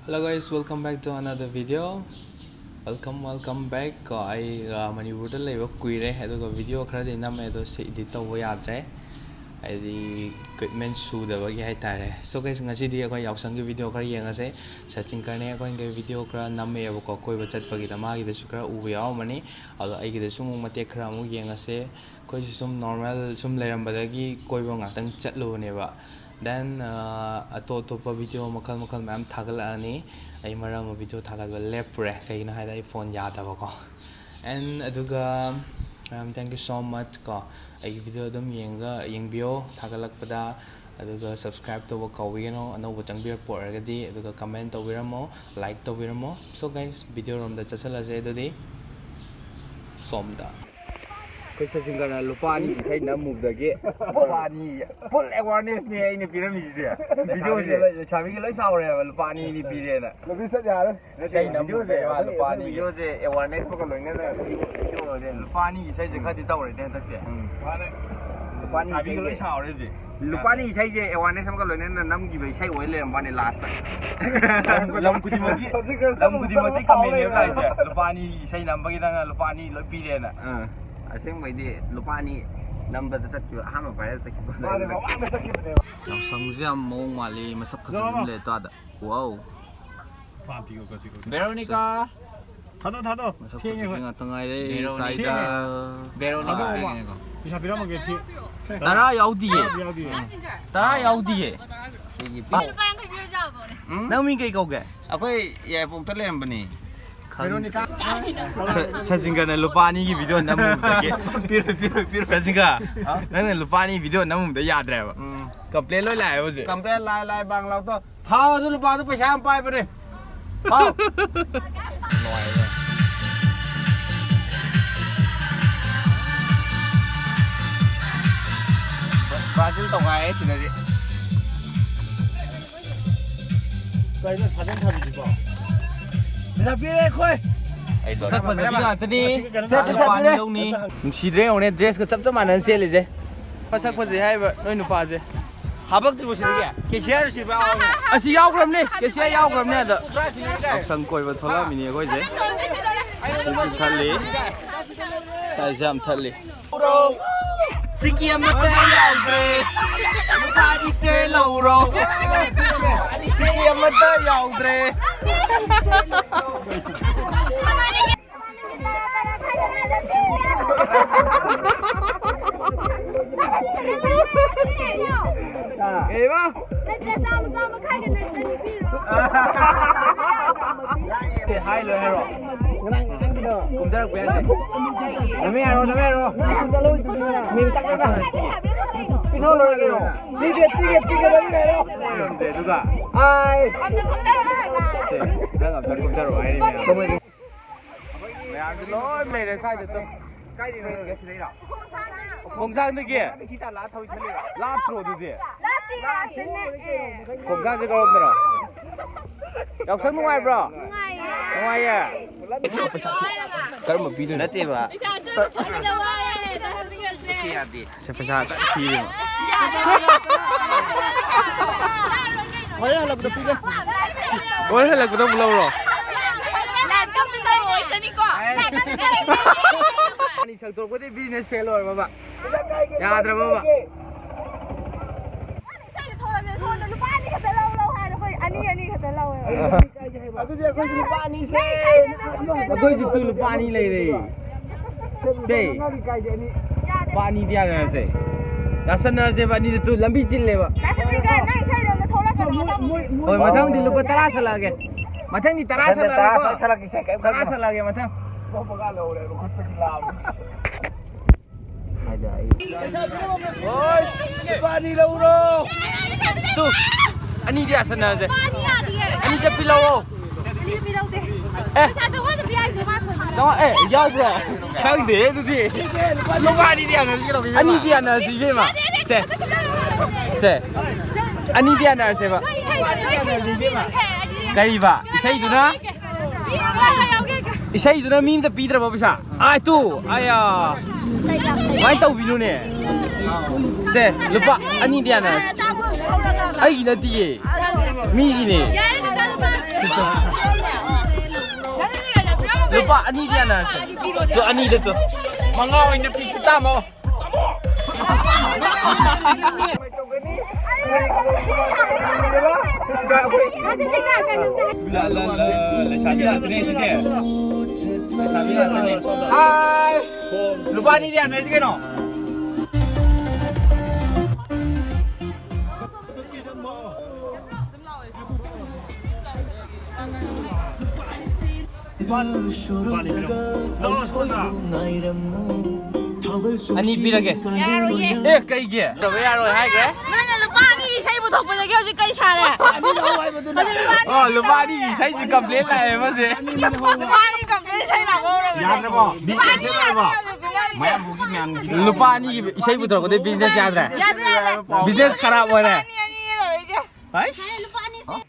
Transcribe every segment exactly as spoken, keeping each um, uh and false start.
Hello guys, welcome back to another video. Welcome, welcome back. ꯀꯣ, ꯑꯩ, ꯑ, ꯃꯅꯤꯄꯨꯔꯗ ꯂꯩꯕ ꯀꯨꯏꯔꯦ, ꯑꯗꯨꯒ video ꯈꯔꯗꯤ ꯅꯝꯃꯦ, ꯑꯗꯣ ꯁꯤ edit ꯇꯧꯕ ꯌꯥꯗ꯭ꯔꯦ, ꯍꯥꯏꯗꯤ equipment ꯁꯨꯗꯕꯒꯤ ꯍꯥꯏꯇꯥꯔꯦ꯫ So guys, ꯉꯁꯤꯗꯤ ꯑꯩꯈꯣꯏ ꯌꯥꯎꯁꯪꯒꯤ video ꯈꯔ ꯌꯦꯡꯉꯁꯦ꯫ ꯁꯆꯤꯟꯀꯔꯅꯦ ꯑꯩꯈꯣꯏꯒꯤ video ꯈꯔ ꯅꯝꯃꯦꯕꯀꯣ, ꯀꯣꯏꯕ ꯆꯠꯄꯒꯤꯗ, ꯃꯥꯒꯤꯗꯁꯨ ꯈꯔ ꯎꯕ ꯌꯥꯎꯔꯝꯃꯅꯤ, ꯑꯗꯣ ꯑꯩꯒꯤꯗꯁꯨ ꯑꯃꯨꯛ ꯃꯇꯦꯛ ꯈꯔ ꯑꯃꯨꯛ ꯌꯦꯡꯉꯁꯦ꯫ ꯑꯩꯈꯣꯏꯁꯦ ꯁꯨꯝ normal ꯁꯨꯝ ꯂꯩꯔꯝꯕꯗꯒꯤ ꯀꯣꯏꯕ ꯉꯥꯛꯇꯪ ꯆꯠꯂꯨꯕꯅꯦꯕ꯫ Then, ꯑ, ꯑꯇꯣꯞ ꯑꯇꯣꯞꯄ video ꯃꯈꯜ ꯃꯈꯜ ꯃꯌꯥꯝ ꯊꯥꯒꯠꯂꯛꯑꯅꯤ꯫ ꯑꯩ ꯃꯔꯛ ꯑꯃ video ꯊꯥꯒꯠꯄ ꯂꯦꯞꯄꯨꯔꯦ, ꯀꯩꯒꯤꯅꯣ ꯍꯥꯏꯗ ꯑꯩ phone ꯌꯥꯗꯕꯀꯣ꯫ And ꯑꯗꯨꯒ, um, thank you so much ꯀꯣ, ꯑꯩꯒꯤ video ꯑꯗꯨꯝ ꯌꯦꯡꯉꯒ, ꯌꯦꯡꯕꯤꯌꯣ, ꯊꯥꯒꯠꯂꯛꯄꯗ꯫ ꯑꯗꯨꯒ subscribe ꯇꯧꯕ ꯀꯥꯎꯕꯤꯒꯅꯨ, ꯑꯅꯧꯕ ꯆꯪꯕꯤꯔꯛꯄ ꯑꯣꯏꯔꯒꯗꯤ, ꯑꯗꯨꯒ comment ꯇꯧꯕꯤꯔꯝꯃꯣ, like ꯇꯧꯕꯤꯔꯝꯃꯣ꯫ So guys, video ꯔꯣꯝꯗ ꯆꯠꯁꯜꯂꯁꯦ ꯑꯗꯨꯗꯤ꯫ ꯁꯣꯝꯗ꯫ ꯑꯩꯈꯣꯏ ꯁꯆꯤꯟꯀꯔꯅ ꯂꯨꯄꯥ ꯑꯅꯤꯒꯤ ꯏꯁꯩ ꯅꯝꯃꯨꯕꯗꯒꯤ ꯂꯨꯄꯥ ꯑꯅꯤ, full awareness ꯅꯦ ꯑꯩꯅ ꯄꯤꯔꯝꯃꯤꯁꯤꯗꯤ꯫ Video ꯁꯦ꯫ ꯂꯩꯁꯥꯕꯤꯒꯤ ꯂꯣꯏ ꯁꯥꯎꯔꯦꯕ, ꯂꯨꯄꯥ ꯑꯅꯤ ꯑꯅꯤ ꯄꯤꯔꯦꯅ꯫ ꯂꯝꯕꯤ ꯆꯠ ꯌꯥꯔꯦ꯫ ꯏꯁꯩ ꯅꯝꯃꯨꯕꯗꯒꯤ ꯂꯨꯄꯥ ꯑꯅꯤ꯫ Video ꯁꯦ awareness ꯑꯃꯒ ꯂꯣꯏꯅꯅ ꯂꯨꯄꯥ ꯑꯅꯤ꯫ ꯂꯨꯄꯥ ꯑꯅꯤꯒꯤ ꯏꯁꯩꯁꯦ ꯈꯔꯗꯤ ꯇꯧꯔꯦꯅꯦ ꯍꯟꯗꯛꯇꯤ꯫ ꯎꯝ꯫ ꯂꯨꯄꯥ ꯑꯅꯤ ꯂꯩꯁꯥꯕꯤꯒ ꯂꯣꯏ ꯏꯁꯩꯁꯦ꯫ ꯁꯥꯎꯔꯦ ꯍꯧꯖꯤꯛ꯫ ꯂꯨꯄꯥ ꯑꯅꯤ ꯏꯁꯩꯁꯦ awareness ꯑꯃꯒ ꯂꯣꯏꯅꯅ ꯅꯝꯈꯤꯕ ꯏꯁꯩ ꯑꯣꯏ ꯂꯩꯔꯝꯕ ꯋꯥꯅꯤ last꯫ ꯂꯝ, ꯂꯝ ꯈꯨꯗꯤꯡꯃꯛꯀꯤ, ꯍꯧꯖꯤꯛ ꯂꯝ ꯈꯨꯗꯤꯡꯃꯛꯀꯤ ꯁꯥꯎꯔꯦ comment ꯅꯦꯕ ꯂꯥꯛꯏꯁꯦ꯫ ꯂꯨꯄꯥ ꯑꯅꯤ ꯏꯁꯩ ꯅꯝꯕꯒꯤ ꯅꯪꯅ ꯂꯨꯄꯥ ꯑꯅꯤ ꯂꯣꯏ ꯄꯤꯔꯦꯅ꯫ ꯑꯥ, ꯑꯁꯦꯡꯕꯩꯗꯤ ꯂꯨꯄꯥ ꯑꯅꯤ ꯅꯝꯕꯗ ꯆꯠꯈꯤꯕ, ꯑꯍꯥꯟꯕ viral ꯆꯠꯈꯤꯕ꯫ ꯃꯥꯅꯦ, ꯃꯃꯥꯡꯗ ꯆꯠꯈꯤꯕꯅꯦꯕ꯫ ꯌꯥꯎꯁꯪꯁꯦ ꯌꯥꯝ ꯃꯑꯣꯡ ꯃꯥꯜꯂꯤ, ꯃꯁꯛ ꯐꯖꯕ ꯑꯃ ꯂꯩ ꯇꯥꯗ꯫ Wow꯫ ꯄꯥꯝꯕꯤꯌꯣ, ꯀꯣ, ꯁꯤ, ꯀꯣ, ꯁꯤ꯫ ꯚꯦꯔꯣꯅꯤꯀꯥ꯫ ꯊꯥꯗꯣ, ꯊꯥꯗꯣ꯫ ꯃꯁꯛ ꯊꯦꯡꯉꯦ ꯐꯖꯕꯤ ꯑꯩꯈꯣꯏ꯫ ꯉꯥꯛꯇ ꯉꯥꯏꯔꯦ, ꯚꯦꯔꯣꯅꯤꯀꯥ꯫ ꯁꯥꯏꯗ꯫ ꯊꯦꯡꯉꯦ꯫ ꯚꯦꯔꯣꯅꯤꯀꯥ ꯊꯥꯗꯣꯛꯑꯣ, ꯊꯦꯡꯉꯦꯀꯣ꯫ ꯄꯩꯁꯥ ꯄꯤꯔꯝꯃꯒꯦ, ꯊꯦꯡ-, ꯁꯦ꯫ ꯇꯔꯥ ꯌꯥꯎꯗꯤꯌꯦ꯫ ꯌꯥꯎꯗꯤ, ꯌꯥꯎꯗꯤꯌꯦ꯫ ꯇꯔꯥ ꯌꯥꯎꯗꯤꯌꯦ꯫ ꯑꯩꯒꯤ ꯄꯤ-, ꯂꯨꯄꯥ ꯌꯥꯡꯈꯩ ꯄꯤꯔꯁꯨ ꯌꯥꯕꯅꯦ꯫ ꯎꯝ? ꯅꯪ ꯃꯤꯡ ꯀꯩ ꯀꯧꯒꯦ? ꯑꯩꯈꯣꯏ ꯌꯥꯏꯄꯣꯛꯇ ꯂꯩꯔꯝꯕꯅꯤ꯫ ꯈꯪ-, ꯚꯦꯔꯣꯅꯤꯀꯥ꯫ ꯁ-, ꯁꯆꯤꯟꯀꯔꯅ ꯂꯨꯄꯥ ꯑꯅꯤꯒꯤ video ꯅꯝꯃꯨꯕꯗꯒꯤ꯫ ꯄꯤꯔꯣꯏ, ꯄꯤꯔꯣꯏ, ꯄꯤꯔꯣꯏ꯫ ꯁꯆꯤꯟꯀꯔ, ꯍꯥ? ꯅꯪꯅ ꯂꯨꯄꯥ ꯑꯅꯤ video ꯅꯝꯃꯨꯕꯗ ꯌꯥꯗ꯭ꯔꯦꯕ꯫ ꯎꯝ꯫ Complain ꯂꯣꯏ ꯂꯥꯛꯑꯦ ꯍꯧꯖꯤꯛ꯫ Complain ꯂꯥꯛꯑꯦ, ꯂꯥꯛꯑꯦ, ꯕꯥꯡ ꯂꯥꯎꯇꯣ꯫ ꯊꯥꯎ ꯑꯗꯨ ꯂꯨꯄꯥꯗꯨ ꯄꯩꯁꯥ ꯌꯥꯝ ꯄꯥꯏꯕꯅꯦ꯫ ꯊꯥꯎ꯫ ꯅꯨꯡꯉꯥꯏꯔꯦ꯫ ꯕ꯭ꯔꯥꯖꯤꯜ ꯇꯧꯈꯥꯏꯔꯦ ꯁꯤꯗꯗꯤ꯫ ꯀꯩꯅꯣ ꯁꯥꯖꯟ ꯊꯥꯕꯤꯁꯤꯕꯣ? ꯄꯩꯁꯥ ꯄꯤꯔꯦ ꯑꯩꯈꯣꯏ꯫ ꯑꯩ ꯃꯁꯛ ꯐꯖꯕꯤ ꯉꯥꯛꯇꯅꯤ꯫ ꯁꯤ ꯀꯩꯅꯣ ꯁꯦ, ꯄꯩꯁꯥ ꯅꯨꯄꯥꯅꯤ ꯄꯤꯔꯦ꯫ ꯂꯧꯅꯤ꯫ ꯅꯨꯡꯁꯤꯗ꯭ꯔꯦ ꯌꯦꯡꯉꯨꯅꯦ, dress ꯀ ꯆꯞ ꯆꯞ ꯃꯥꯟꯅꯅ ꯁꯦꯠꯂꯤꯁꯦ꯫ ꯃꯁꯛ ꯐꯖꯩ ꯍꯥꯏꯕ ꯅꯣꯏ ꯅꯨꯄꯥꯁꯦ꯫ ꯍꯥꯄꯛꯇ꯭ꯔꯤꯕꯣ ꯁꯤꯗꯒꯤ? ꯀꯦꯁꯤꯌꯥꯔ ꯁꯤꯕ ꯌꯥꯎꯔꯝꯃꯦ꯫ ꯑꯁꯤ ꯌꯥꯎꯈ꯭ꯔꯕꯅꯦ, ꯀꯦꯁꯤꯌꯥꯔ ꯌꯥꯎꯈ꯭ꯔꯕꯅꯦ ꯑꯗ꯫ ꯀꯨꯟꯊ꯭ꯔꯥ ꯁꯤꯟꯅꯔꯤꯗꯥꯏ? ꯌꯥꯎꯁꯪ ꯀꯣꯏꯕ ꯊꯣꯛꯂꯛꯑꯝꯃꯤꯅꯦ ꯑꯩꯈꯣꯏꯁꯦ꯫ ꯁꯤꯁꯨ ꯊꯜꯂꯤ꯫ ꯁꯥꯏꯁꯦ ꯌꯥꯝ ꯊꯜꯂꯤ꯫ ꯁꯤꯀꯤ ꯑꯃꯠꯇ ꯌꯥꯎꯗ꯭ꯔꯦ꯫ ꯅꯨꯄꯥꯒꯤꯁꯦ ꯂꯧꯔꯣ꯫ ꯁꯤꯀꯤ ꯑꯃꯠꯇ ꯌꯥꯎꯗ꯭ꯔꯦ꯫ ꯀꯩꯕ? ꯅꯠꯇ꯭ꯔ ꯆꯥꯝꯃ ꯆꯥꯝꯃ ꯈꯥꯏꯒ ꯅꯠꯇ꯭ꯔ ꯅꯤꯄꯤꯔꯣ? ꯁꯦ, ꯍꯥꯏ ꯂꯣꯏ ꯍꯥꯏꯔꯣ꯫ ꯀꯨꯝꯊꯔꯛꯄ ꯌꯥꯗꯦ꯫ ꯅꯃꯤ ꯍꯥꯏꯔꯣ, ꯅꯃꯤ ꯍꯥꯏꯔꯣ꯫ ꯃꯤꯡ ꯇꯛ ꯇꯛ ꯇꯛ꯫ ꯄꯤꯊꯣꯛ ꯂꯣꯏꯔꯦ ꯀꯩꯅꯣ꯫ ꯄꯤꯒꯦ, ꯄꯤꯒꯦ, ꯄꯤꯒꯦ, ꯅꯃꯤ ꯍꯥꯏꯔꯣ꯫ ꯂꯩꯔꯝꯗ꯭ꯔꯦ ꯑꯗꯨꯒ꯫ ꯑꯥꯏ꯫ ꯁꯦ, ꯅꯪ ꯑꯝꯇ ꯀꯨꯝꯊꯔꯛꯑꯣ ꯍꯥꯏꯔꯤꯅꯦ꯫ ꯃꯌꯥꯝꯁꯦ ꯂꯣꯏ ꯂꯩꯔꯦ ꯁ꯭ꯋꯥꯏꯗ ꯑꯗꯨꯝ꯫ ꯀꯥꯏꯗꯩꯅꯣ ꯅꯪꯗꯤ? ꯁꯤꯗꯩꯔꯣ? ꯈꯣꯡꯁꯥꯡꯗꯒꯤ? ꯁꯤ ꯇꯥꯟꯅ ꯊꯧꯔꯤ ꯆꯠꯂꯤꯔꯣ? ꯂꯥꯞꯇ꯭ꯔꯣ ꯑꯗꯨꯗꯤ? ꯂꯥꯞꯇꯦ, ꯂꯥꯞꯇꯦ, ꯅꯛꯑꯦ꯫ ꯈꯣꯡꯁꯥꯡꯁꯦ ꯀꯔꯣꯝꯗꯅꯣ? ꯌꯥꯎꯁꯪ ꯅꯨꯡꯉꯥꯏꯕ꯭ꯔꯣ? ꯅꯨꯡꯉꯥꯏꯌꯦ꯫ ꯅꯨꯡꯉꯥꯏꯌꯦ? ꯀꯔꯝꯕ ꯄꯤꯗꯣꯏꯅꯣ? ꯅꯠꯇꯦꯕ꯫ ꯄꯩꯁꯥ ꯑꯆꯣꯏꯕ ꯁꯣꯝꯗ ꯋꯥꯔꯦ꯫ ꯌꯥꯗꯦ꯫ ꯁꯦ, ꯄꯩꯁꯥ ꯊꯤꯔꯦ꯫ ꯍꯣꯔꯦꯟ ꯍꯜꯂꯛꯄꯗ ꯄꯤꯒꯦ꯫ ꯍꯣꯔꯦꯟ ꯍꯜꯂꯛꯄꯗ ꯑꯃꯨꯛ ꯂꯧꯔꯣ꯫ ꯂꯥꯏꯐ ꯀꯞꯇ ꯇꯧꯔꯛꯑꯣꯏꯗꯅꯤꯀꯣ꯫ ꯂꯥꯏꯐ ꯀꯞꯇ ꯇꯧꯔꯛꯑꯣꯏꯗꯅꯤ꯫ ꯑꯅꯤ ꯁꯛꯇꯣꯛꯄꯗꯤ ꯕꯤꯖꯤꯅꯦꯁ ꯐꯦꯜ ꯑꯣꯏꯔꯕꯕ? ꯌꯥꯗ꯭ꯔꯕꯕ? ꯏꯁꯩꯗ ꯊꯣꯛꯂꯛꯑꯗꯤ ꯁꯣꯝꯗ ꯂꯨꯄꯥ ꯑꯅꯤ ꯈꯛꯇ ꯂꯧ, ꯂꯧ ꯍꯥꯏꯔ ꯑꯩꯈꯣꯏ ꯑꯅꯤ, ꯑꯅꯤ ꯈꯛꯇ ꯂꯧꯋꯦ꯫ ꯑꯗꯨꯗꯤ ꯑꯩꯈꯣꯏꯁꯨ ꯂꯨꯄꯥ ꯑꯅꯤ ꯁꯦ꯫ ꯑꯩꯈꯣꯏꯁꯨ ꯇꯨ ꯂꯨꯄꯥ ꯑꯅꯤ ꯂꯩꯔꯦ꯫ ꯁꯦ꯫ ꯌꯥꯗꯦ꯫ ꯂꯨꯄꯥ ꯑꯅꯤꯗꯤ ꯌꯥꯅꯔꯁꯦ꯫ ꯌꯥꯁꯟꯅꯔꯁꯦꯕ ꯑꯅꯤꯗꯨ ꯇꯨ ꯂꯝꯕꯤ ꯆꯤꯜꯂꯦꯕ꯫ ꯌꯥꯁꯟꯅꯔꯒ ꯅꯪ ꯏꯁꯩꯗꯣ ꯑꯝꯇ ꯊꯣꯛꯂꯛꯀꯅꯣ꯫ ꯍꯣꯏ, ꯃꯊꯪꯗꯤ ꯂꯨꯄꯥ ꯇꯔꯥ ꯁꯠꯂꯛꯑꯒꯦ꯫ ꯃꯊꯪꯗꯤ ꯇꯔꯥ ꯁꯠꯂꯛꯑꯒꯦꯀꯣ꯫ ꯇꯔꯥ ꯁꯠꯂꯛꯑꯒꯦ ꯃꯊꯪ꯫ ꯍꯣꯏ, ꯂꯨꯄꯥ ꯑꯅꯤ ꯂꯧꯔꯣ꯫ ꯇꯨ꯫ ꯑꯅꯤꯗꯤ ꯌꯥꯁꯟꯅꯔꯁꯦ꯫ ꯑꯅꯤ ꯆꯠꯄꯤ ꯂꯧꯑꯣ꯫ ꯑꯦ꯫ ꯆꯥꯝꯃꯉꯥ, ꯑꯦ, ꯌꯥꯎꯕ꯭ꯔꯣ? ꯈꯪꯗꯦ ꯑꯗꯨꯗꯤ꯫ ꯂꯨꯄꯥ ꯑꯅꯤꯗꯤ ꯌꯥꯅꯔꯁꯤ ꯀꯩꯗꯧꯒꯦ, ꯏꯕꯦꯝꯃ? ꯑꯅꯤꯗꯤ ꯌꯥꯅꯔꯁꯤ, ꯏꯕꯦꯝꯃ꯫ ꯁꯦ꯫ ꯁꯦ꯫ ꯑꯅꯤꯗꯤ ꯌꯥꯅꯔꯁꯦꯕ꯫ ꯀꯔꯤꯕ? ꯏꯁꯩꯗꯨꯅ? ꯏꯁꯩꯗꯨꯅ ꯃꯤ ꯑꯝꯇ ꯄꯤꯗ꯭ꯔꯕꯣ ꯄꯩꯁꯥ? ꯑꯥꯏ ꯇꯨ, ꯑꯌꯥ꯫ ꯀꯃꯥꯏꯅ ꯇꯧꯕꯤꯅꯣꯅꯦ? ꯁꯦ, ꯂꯨꯄꯥ ꯑꯅꯤꯗꯤ ꯌꯥꯅꯔꯁꯤ꯫ ꯑꯩꯒꯤ ꯅꯠꯇꯤꯌꯦ, ꯃꯤꯒꯤꯅꯦ꯫ ꯌꯥꯔꯦ, ꯀꯀꯥ, ꯂꯨꯄꯥ꯫ ꯂꯨꯄꯥ ꯑꯅꯤꯗꯤ ꯌꯥꯅꯔꯁꯦ꯫ ꯇꯨ, ꯑꯅꯤꯗ ꯇꯨ꯫ ꯃꯉꯥ ꯑꯣꯏꯅ ꯄꯤꯁꯤ, ꯇꯥꯃꯣ꯫ ꯂ-, ꯂ-, ꯂ-, ꯂꯩꯁꯥꯕꯤ ꯉꯥꯛꯇꯅꯦ ꯁꯤꯗꯤ꯫ ꯂꯩꯁꯥꯕꯤ ꯉꯥꯛꯇꯅꯦ꯫ ꯍꯥꯏ꯫ ꯂꯨꯄꯥ ꯑꯅꯤꯗꯤ ꯌꯥꯅꯔꯁꯤ ꯀꯩꯅꯣ꯫ ꯑꯅꯤ ꯄꯤꯔꯒꯦ꯫ ꯌꯥꯔꯣꯏꯌꯦ꯫ ꯑꯦ, ꯀꯩꯒꯤ? ꯇꯧꯕ ꯌꯥꯔꯣꯏ ꯍꯥꯏꯈ꯭ꯔꯦ꯫ ꯅꯪꯅ ꯂꯨꯄꯥ ꯑꯅꯤ ꯏꯁꯩ ꯄꯨꯊꯣꯛꯄꯗꯒꯤ ꯍꯧꯖꯤꯛ ꯀꯩ ꯁꯥꯔꯦ? ꯑꯣ, ꯂꯨꯄꯥ ꯑꯅꯤꯒꯤ ꯏꯁꯩꯁꯤ complain ꯂꯥꯛꯑꯦ ꯃꯁꯦ꯫ ꯂꯨꯄꯥ ꯑꯅꯤ complain ꯏꯁꯩ ꯂꯥꯛꯄ ꯍꯧꯔꯕꯅꯦ꯫ ꯌꯥꯗ꯭ꯔꯕꯣ? ꯂꯨꯄꯥ ꯑꯅꯤ ꯌꯥꯗ꯭ꯔꯕꯅꯦ꯫ ꯃꯌꯥꯝ ꯍꯧꯖꯤꯛ ꯃꯌꯥꯝꯒꯤ ꯂꯨꯄꯥ ꯑꯅꯤꯒꯤ ꯏꯁꯩ ꯄꯨꯊꯣꯔꯛꯄꯗꯩ business ꯌꯥꯗ꯭ꯔꯦ? ꯌꯥꯗ꯭ꯔꯦ, ꯌꯥꯗ꯭ꯔꯦ꯫ Business ꯈꯔꯥꯞ ꯑꯣꯏꯔꯦ꯫ ꯑꯅꯤ, ꯑꯅꯤ ꯇꯧꯔꯛꯏꯁꯦ꯫ ꯍꯥꯏꯁ꯫ ꯂꯨꯄꯥ ꯑꯅꯤ ꯏꯁꯩ꯫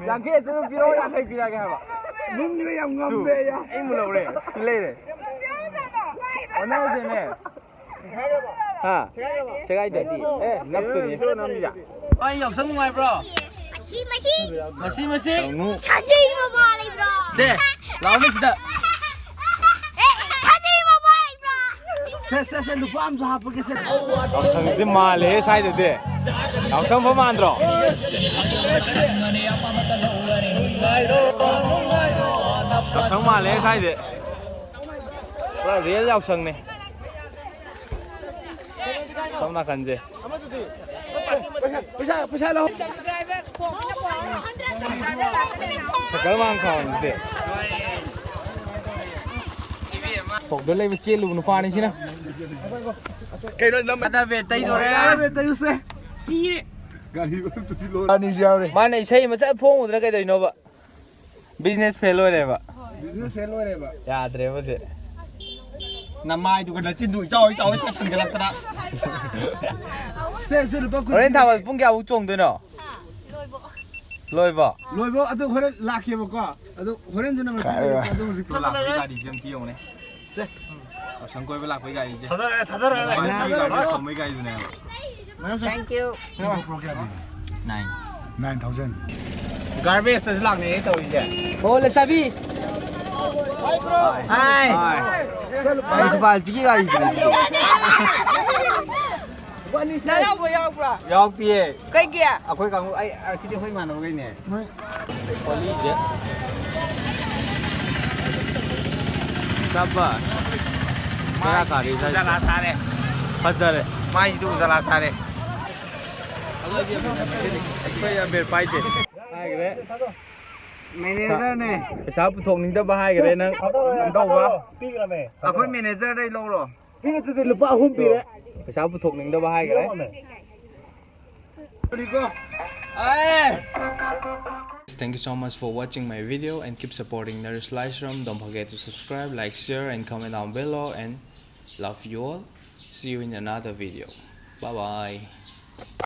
ꯌꯥꯡꯈꯩ ꯑꯆꯣꯏꯕ ꯄꯤꯔꯛꯑꯣ, ꯌꯥꯡꯈꯩ ꯄꯤꯔꯛꯑꯒꯦ ꯍꯥꯏꯕ꯫ ꯅꯨꯡꯗꯨꯅ ꯌꯥꯝ ꯉꯝꯃꯦ, ꯌꯥ꯫ ꯑꯩ ꯑꯃꯨꯛ ꯂꯧꯔꯦ꯫ ꯁꯤ ꯂꯩꯔꯦ꯫ ꯑꯣꯟꯅꯔꯁꯦꯅꯦ꯫ ꯍꯥ? ꯁꯦꯒꯥꯏꯗꯦ꯫ ꯑꯦ, ꯅꯞꯇꯨꯅꯤ꯫ ꯑꯩ ꯌꯥꯎꯁꯪ ꯅꯨꯡꯉꯥꯏꯕ꯭ꯔꯣ? ꯃꯁꯤ, ꯃꯁꯤ꯫ ꯃꯁꯤ, ꯃꯁꯤ꯫ ꯇꯧꯅꯨ꯫ ꯁꯥꯖꯩ ꯃꯃꯥ ꯂꯩꯕ꯭ꯔꯣ? ꯁꯦ, ꯂꯥꯛꯑꯣꯅꯦ ꯁꯤꯗ꯫ ꯑꯦ, ꯁꯥꯖꯩ ꯃꯃꯥ ꯂꯩꯕ꯭ꯔꯣ? ꯁꯦ, ꯁꯦ, ꯁꯦ, ꯂꯨꯄꯥ ꯑꯃꯁꯨ ꯍꯥꯞꯄꯒꯦ, ꯁꯦ꯫ ꯌꯥꯎꯁꯪꯗꯤ ꯃꯥꯜꯂꯦꯍꯦ ꯁ꯭ꯋꯥꯏꯗꯗꯤ꯫ ꯌꯥꯎꯁꯪ ꯐ ꯃꯥꯟꯗ꯭ꯔꯣ? ꯌꯥꯎꯁꯪ ꯃꯥꯜꯂꯦꯍꯦ ꯁ꯭ꯋꯥꯏꯗꯤ꯫ ꯄꯨꯔꯥ real ꯌꯥꯎꯁꯪꯅꯦ꯫ ꯁꯣꯝ ꯅꯥꯀꯟꯁꯦ꯫ ꯄꯩꯁꯥ, ꯄꯩꯁꯥ, ꯄꯩꯁꯥ ꯂꯧ꯫ ꯁꯥꯏꯀꯜ ꯃꯥꯡ ꯊꯥꯎꯅꯤꯁꯦ꯫ ꯐꯧꯗ ꯂꯩꯕ ꯆꯦꯜꯂꯨꯕ ꯅꯨꯄꯥꯅꯤ ꯁꯤꯅ꯫ ꯀꯩꯅꯣ ꯅꯝ-, ꯑꯗ ꯕꯦꯠ ꯇꯩꯗꯣꯔꯦ꯫ ꯑꯗ ꯕꯦꯠ ꯇꯩꯌꯨꯁꯦ꯫ ꯒꯥꯔꯤ ꯃꯔꯛꯇꯗꯤ ꯂꯣꯏ-, ꯑꯅꯤꯁꯨ ꯌꯥꯎꯔꯦ꯫ ꯃꯥꯅ ꯏꯁꯩ ꯑꯃ ꯆꯠ ꯐꯣꯡꯉꯨꯗꯅ ꯀꯩꯗꯧꯔꯤꯅꯣꯕ? Business fail ꯑꯣꯏꯔꯦꯕ꯫ Business fail ꯑꯣꯏꯔꯦꯕ꯫ ꯌꯥꯗ꯭ꯔꯦꯕ ꯁꯦ꯫ ꯅꯃꯥꯏꯗꯨꯒ ꯅꯆꯤꯟꯗꯨ ꯏꯆꯥꯎ ꯏꯆꯥꯎ ꯏꯆꯥꯎ ꯊꯥꯡꯖꯜꯂꯛꯇꯅ꯫ ꯁꯦ, ꯁꯦ, ꯂꯨꯄꯥ ꯀꯨꯟ꯫ ꯍꯣꯔꯦꯟ ꯊꯥꯕꯜ ꯄꯨꯡ ꯀꯌꯥꯃꯨꯛ ꯆꯣꯡꯗꯣꯏꯅꯣ? ꯂꯣꯏꯕ꯫ ꯂꯣꯏꯕ? ꯑꯗꯨ ꯍꯣꯔꯦꯟ ꯂꯥꯛꯀꯦꯕꯀꯣ꯫ ꯑꯗꯨ ꯍꯣꯔꯦꯟꯗꯨꯅ ꯃꯇꯨꯡ ꯏꯟꯅ ꯑꯗꯨ ꯍꯧꯖꯤꯛ ꯂꯥꯛꯄꯒꯤ ꯒꯥꯔꯤꯁꯦ ꯑꯝꯇ ꯌꯦꯡꯉꯨꯅꯦ꯫ ꯁꯦ꯫ ꯌꯥꯎꯁꯪ ꯀꯣꯏꯕ ꯂꯥꯛꯄꯒꯤ ꯒꯥꯔꯤꯁꯦ꯫ ꯊꯥꯗꯔꯛꯑꯦ, ꯊꯥꯗꯔꯛꯑꯦ꯫ ꯒꯥꯔꯤ ꯇꯣꯡꯕꯒꯤ ꯒꯥꯔꯤꯗꯨꯅꯦꯕ꯫ Thank you. Nine. Nine thousand. Garbage ꯇꯁꯨ ꯂꯥꯛꯅꯩꯌꯦ ꯇꯧꯔꯤꯁꯦ꯫ ꯑꯣ, ꯂꯩꯁꯥꯕꯤ꯫ ꯍꯥꯏ꯫ Municipality ꯒꯤ ꯒꯥꯔꯤꯗꯨꯅꯦ꯫ ꯅꯅꯥꯎꯕ ꯌꯥꯎꯕ꯭ꯔꯥ? ꯌꯥꯎꯗꯤꯌꯦ꯫ ꯀꯩꯒꯤ? ꯑꯩꯈꯣꯏ ꯀꯥꯡꯕꯨ, ꯑꯩ, ꯑꯁꯤꯗꯤ ꯑꯩꯈꯣꯏ ꯏꯃꯥꯟꯅꯕꯈꯩꯅꯦ꯫ ꯍꯣꯂꯤꯁꯦ꯫ ꯆꯥꯕ꯫ ꯕꯦꯔꯥ ꯀꯥꯔꯦ ꯏꯁꯥꯁꯦ꯫ ꯎꯖꯥꯂꯥ ꯁꯥꯔꯦ꯫ ꯐꯖꯔꯦ꯫ ꯃꯥꯏꯁꯤꯗꯤ ꯎꯖꯥꯂꯥ ꯁꯥꯔꯦ꯫ ꯑꯩꯈꯣꯏ ꯑꯕꯦꯔ ꯄꯥꯏꯗꯦ꯫ ꯍꯥꯏꯈ꯭ꯔꯦ꯫ Manager ꯅꯦ꯫ ꯄꯩꯁꯥ ꯄꯨꯊꯣꯛꯅꯤꯡꯗꯕ ꯍꯥꯏꯈ꯭ꯔꯦ ꯅꯪ꯫ ꯀꯝꯗꯧꯕ? ꯑꯩꯈꯣꯏ manager ꯗꯩ ꯂꯧꯔꯣ꯫ ꯁꯤ ꯅꯠꯇꯗꯤ ꯂꯨꯄꯥ ꯑꯍꯨꯝ ꯄꯤꯔꯦ꯫ ꯄꯩꯁꯥ ꯄꯨꯊꯣꯛꯅꯤꯡꯗꯕ ꯍꯥꯏꯈ꯭ꯔꯦ꯫ Thank you so much for watching my video and keep supporting Naresh Laishram. Don't forget to subscribe, like, share, and comment down below. And love you all. See you in another video. Bye bye.